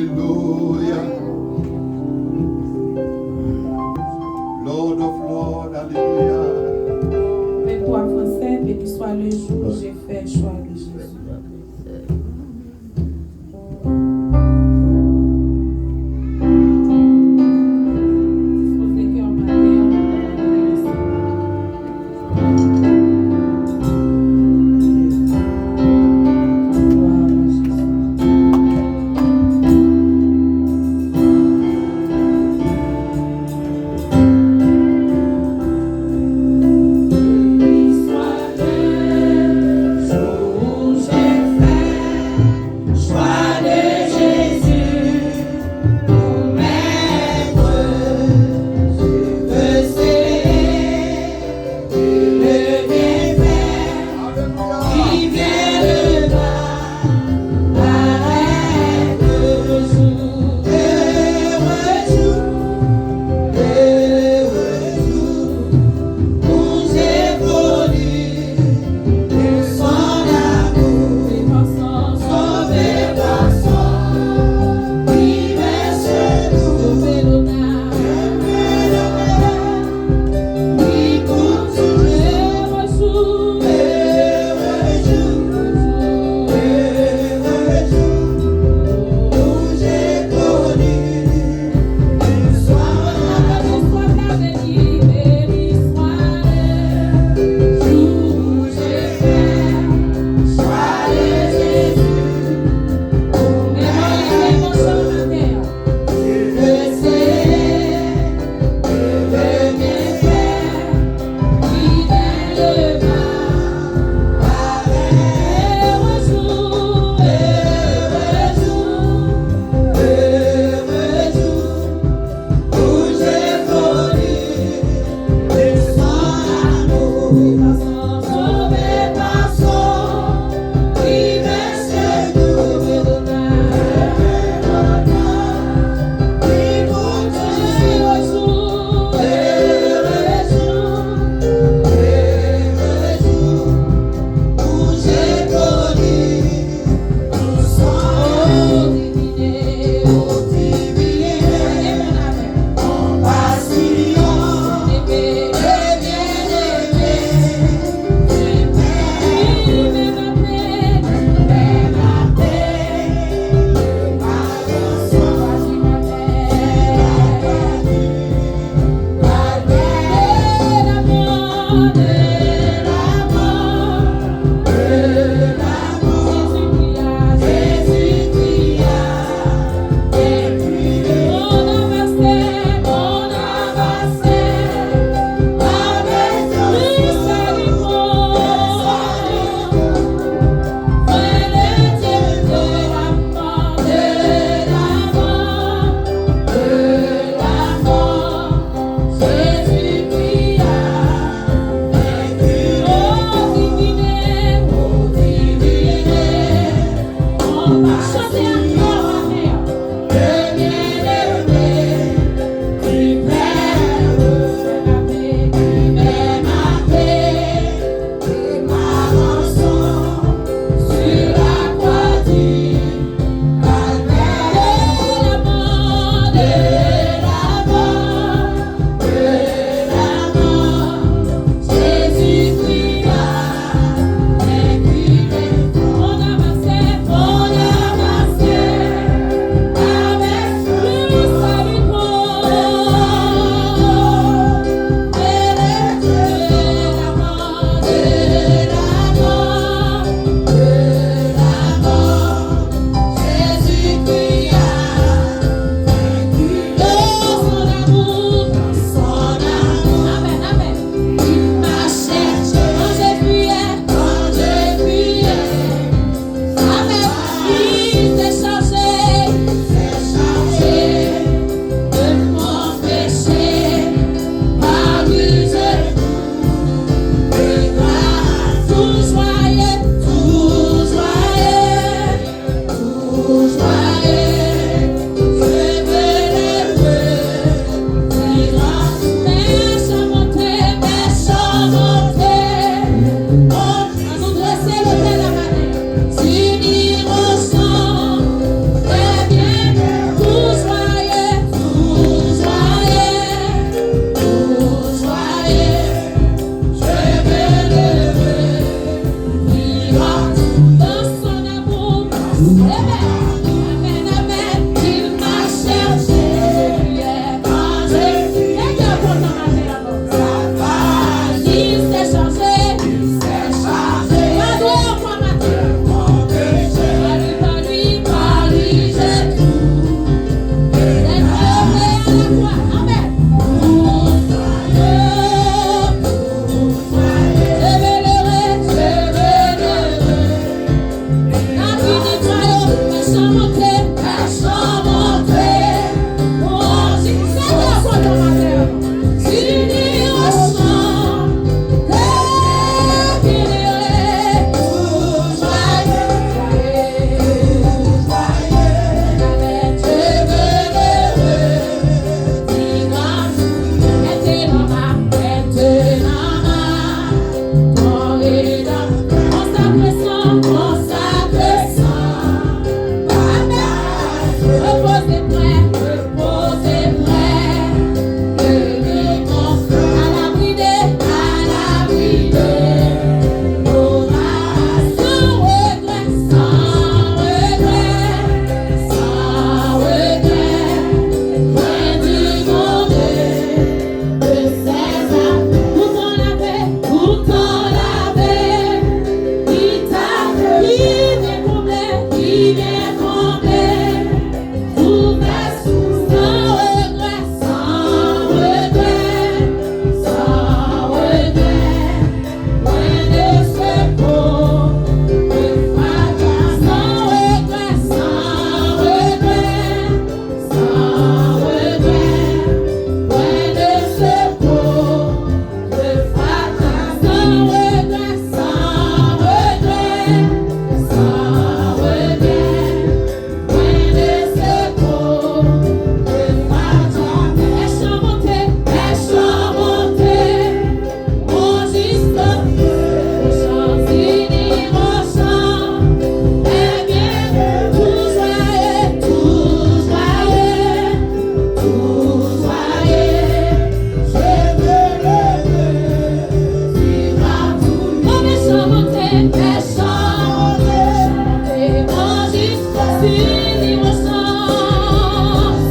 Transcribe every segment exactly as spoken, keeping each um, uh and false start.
Alléluia. Lord of Lord, Alléluia. Vingt-trois français, béni soit le jour où j'ai fait choix de Jésus. Dispoze kè w maten an. Amen, amen, amen. Il m'a cherché, il est venu. Seigneur, kontan maten an, non. Sa va, il s'est chargé, il s'est chargé. Pa dwe ankò maten an. Par lui, par lui, par lui, j'ai tout. Seigneur, à la croix. Amen. Pour toi, je bénirai, je bénirai. Ton regard, consacre sans, consacre sans. Amen. Reposer près, reposer près. Le vivant à l'abri de, à l'abri de l'orage. Sans regret, sans regret, sans regret. Loin du monde. Pourtant lavé, pourtant lavé, il t'a, il vient combler, il vient combler. Tout est sans regret, sans regret, sans regret. Loin de ce pauvre fracas, sans regret, sans regret. Sans regret, loin de ce pauvre fracas. Sans regret, sans regret, sans regret, loin de ce pauvre fracas. Pèch lan monte, pèch lan monte. Mon juste, mon chant, fini mon chant. Eh bien, tout joyeux, tout joyeux, tout joyeux. Je veux lever, tu vas tout. Mon méchant monté, méchant monté, mon juste, fini mon chant.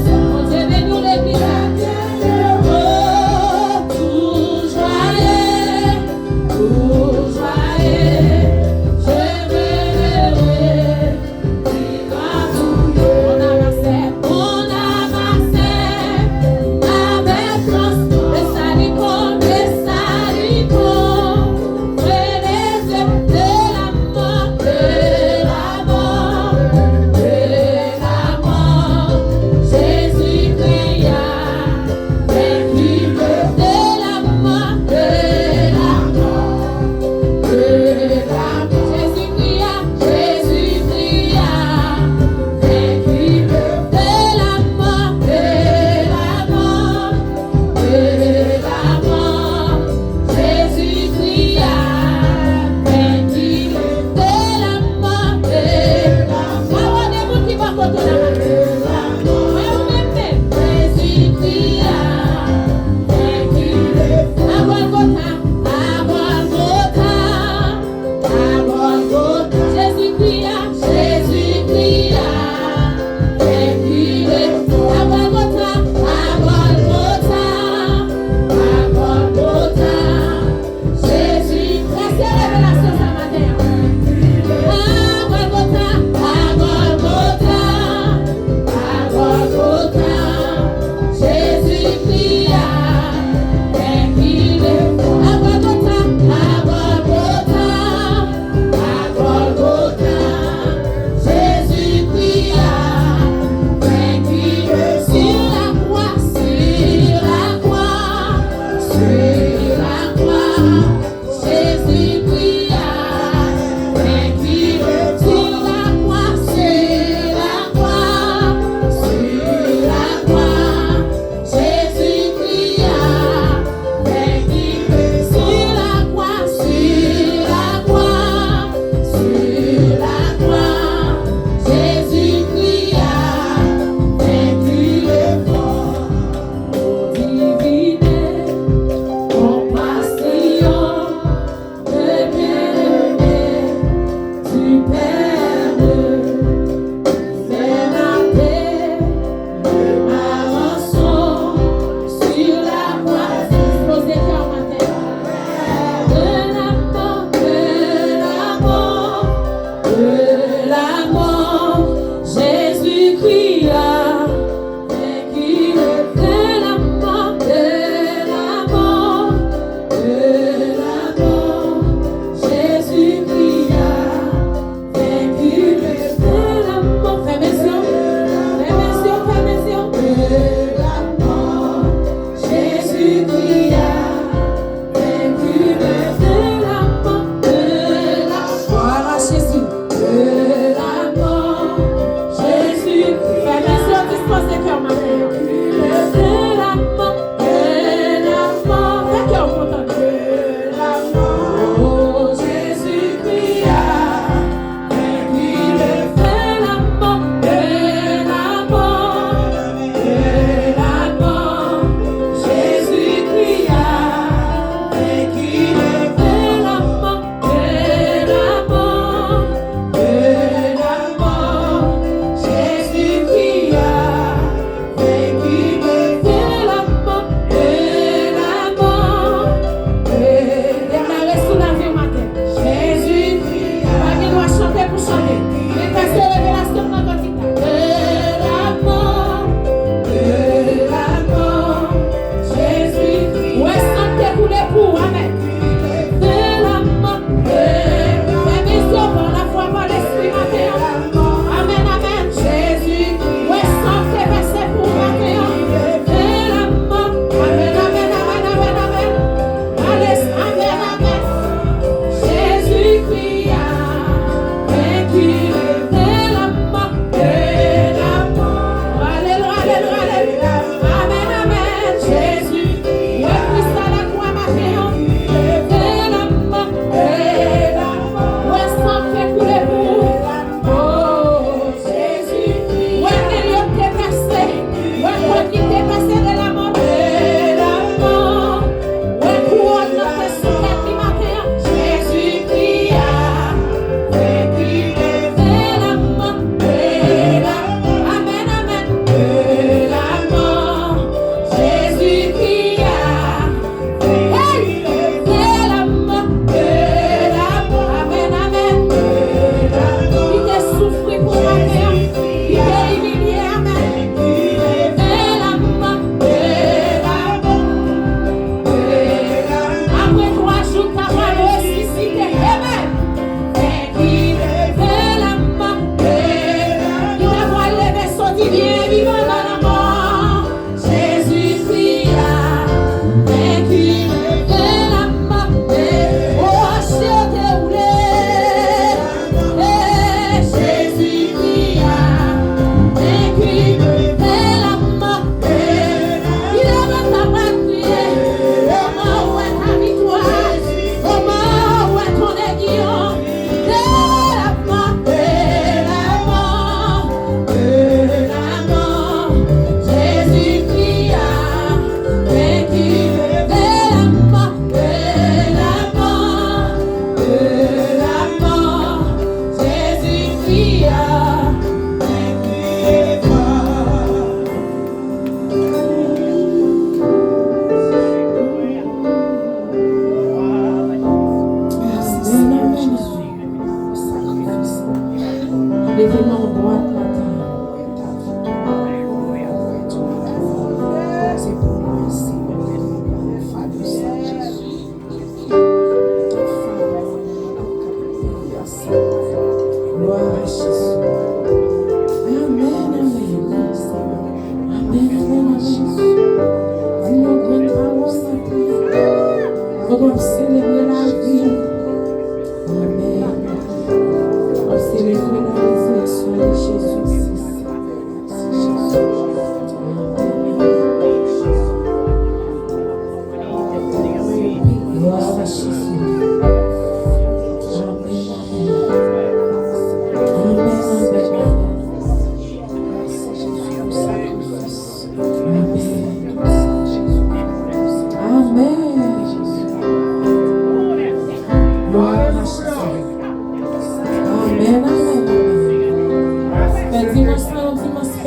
Bondye beni w, legliz la. Oh, tout joyeux. Tout joyeux, je veux lever, on a marché, on a marché, avec force, le salut comme, le salut comme, frère des yeux de la mort, de la mort, de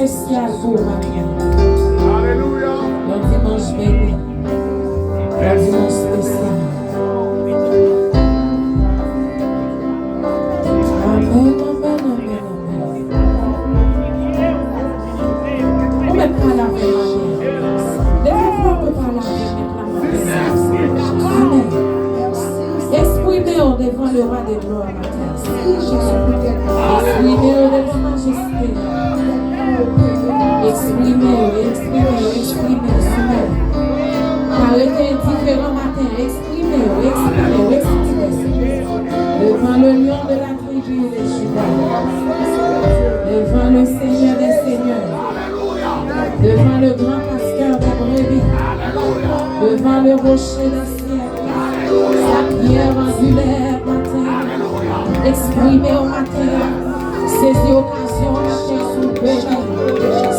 espesyal pou ou maten. Yon dimanch beni. Yon dimanch espesyal. Amèn, amèn, amèn, amèn. Ou mèt pale avè m maten. Leve vwa pou pale avè m maten. Amèn. Eksprime w devan le rwa de glwa maten. Eksprime w devan majeste a. Eksprime w, eksprime w, eksprime w, eksprime w. Pa rete endiferan maten. Eksprime w, eksprime w, eksprime w. Devant le lion de la tribu de Juda, devant le Seigneur des seigneurs, devant le grand pasteur des brebis, devant le rocher des siècles, la pierre angulaire maten. Eksprime w maten. Sezi okazyon maten pou beni.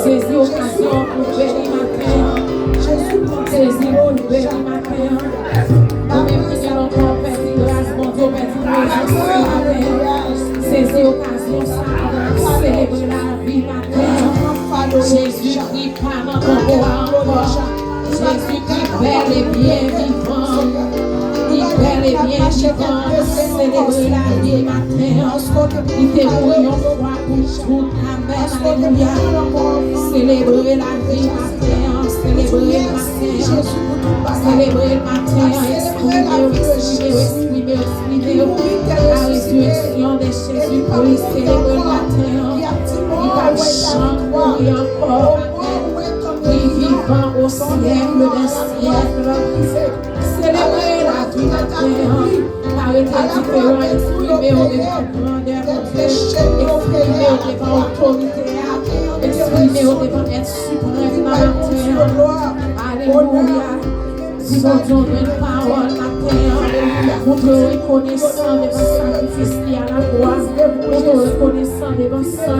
Sezi okazyon pou beni maten. Sezi pou beni maten. Ou menm ki gen lontan pèdi gras Bondye, pèdi prezans li maten. Sezi okazyon sa a pou selebre lavi maten. Jezikri pa nan tonbo a ankò. Jezikri bèl e byen vivan. Li bèl e byen vivan. Selebre lavi maten. Li te mouri yon fwa pou tout. Amèn, alelouya. Selebre lavi maten an, selebre l maten an. Selebre l maten an, eksprime w, eksprime w, eksprime w, eksprime w. La rezireksyon de Jezikri, selebre l maten an. Li p ap janm mouri ankò. Amèn. Li vivan au siècle des siècles. Selebre lavi maten an. Pa rete endiferan, eksprime w devan grandè Bondye. Eksprime w devan otorite a. Eksprime w devan èt siprèm nan maten an. Alelouya. Di Bondye w jwenn pawòl maten an. Montre w rekonesan devan sakrifis li a lakwa. Montre w rekonesan devan san